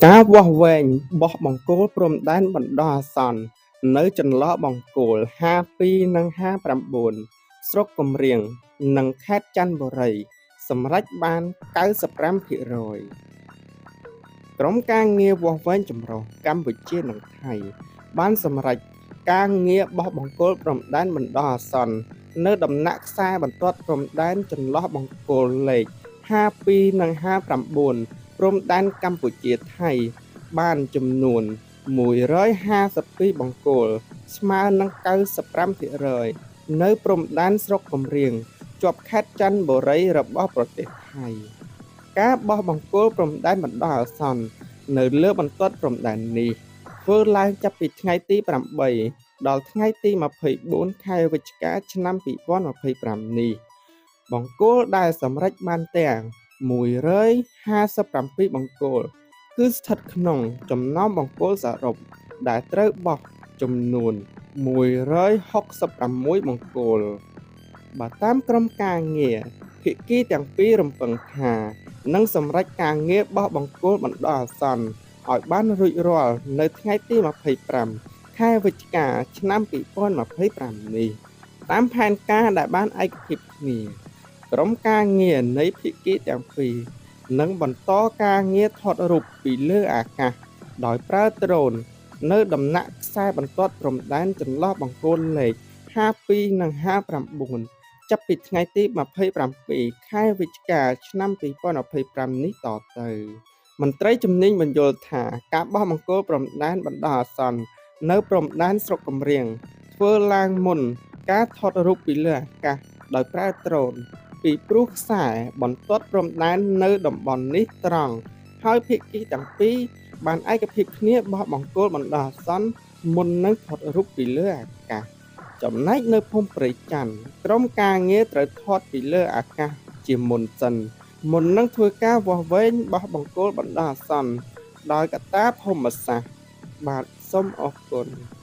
ការវាស់វែងបោះបង្គោលព្រំដែនបណ្ដោះអាសន្ននៅចន្លោះបង្គោល ៥២ និង ៥៩ ស្រុកកំរៀង និងខេត្តចន្ទបុរី សម្រេចបាន ៩៥%។ ក្រុមការងារវាស់វែងចម្រុះកម្ពុជានិងថៃ បានសម្រេចការងារបោះបង្គោលព្រំដែនបណ្ដោះអាសន្ននៅដំណាក់ខ្សែបន្ទាត់ព្រំដែនចន្លោះបង្គោលលេខ ៥២ និង ៥៩ ព្រំដែនកម្ពុជា-ថៃ បានចំនួន ១៥២ បង្គោល ស្មើនឹង ៩៥% នៅព្រំដែនស្រុកកំរៀង ជាប់ខេត្តចន្ទបុរីរបស់ប្រទេសថៃ។ ការបោះបង្គោលព្រំដែនបណ្ដោះអាសន្ននៅលើបន្ទាត់ព្រំដែននេះ ធ្វើឡើងចាប់ពីថ្ងៃទី ៨ ដល់ថ្ងៃទី ២៤ ខែវិច្ឆិកា ឆ្នាំ២០២៥ នេះ។ បង្គោលដែលសម្រេចបានទាំង ១៥៧ បង្គោល គឺស្ថិតក្នុងចំណោមបង្គោលសរុបដែលត្រូវបោះចំនួន ១៦៦ បង្គោល។ បើតាមក្រុមការងារ ភាគីទាំងពីររំពឹងថា នឹងសម្រេចការងារបោះបង្គោលបណ្ដោះអាសន្នឲ្យបានរួចរាល់នៅថ្ងៃទី ២៥ ខែវិច្ឆិកា ឆ្នាំ២០២៥ នេះ។ តាមផែនការដែលបានឯកភាពគ្នា ក្រុមការងារនៃភាគីទាំងពីរនឹងបន្តការងារថតរូបពីលើអាកាសដោយប្រើដ្រូននៅដំណាក់ខ្សែបន្ទាត់ព្រំដែនចន្លោះបង្គោលលេខ ៥២ និង ៥៩ ចាប់ពីថ្ងៃទី ២៧ ខែវិច្ឆិកា ឆ្នាំ២០២៥ នេះតទៅ។ មន្ត្រីជំនាញពន្យល់ថា ការបោះបង្គោលព្រំដែនបណ្ដោះអាសន្ននៅព្រំដែនស្រុកកំរៀង ធ្វើឡើងមុនការថតរូបពីលើអាកាសដោយប្រើដ្រូន ពីព្រោះខ្សែបន្ទាត់ព្រំដែននៅតំបន់នេះត្រង់ ហើយភាគីទាំងពីរបានឯកភាពគ្នាបោះបង្គោលបណ្ដោះអាសន្នមុននឹងថតរូបពីលើអាកាស។ ចំណែកនៅភូមិព្រៃចន្ទ ក្រុមការងារត្រូវថតពីលើអាកាសជាមុនសិន មុននឹងធ្វើការវាស់វែងបោះបង្គោលបណ្ដោះអាសន្នដោយកត្តាភូមិសាស្ត្រ។ បាទសូមអរគុណ។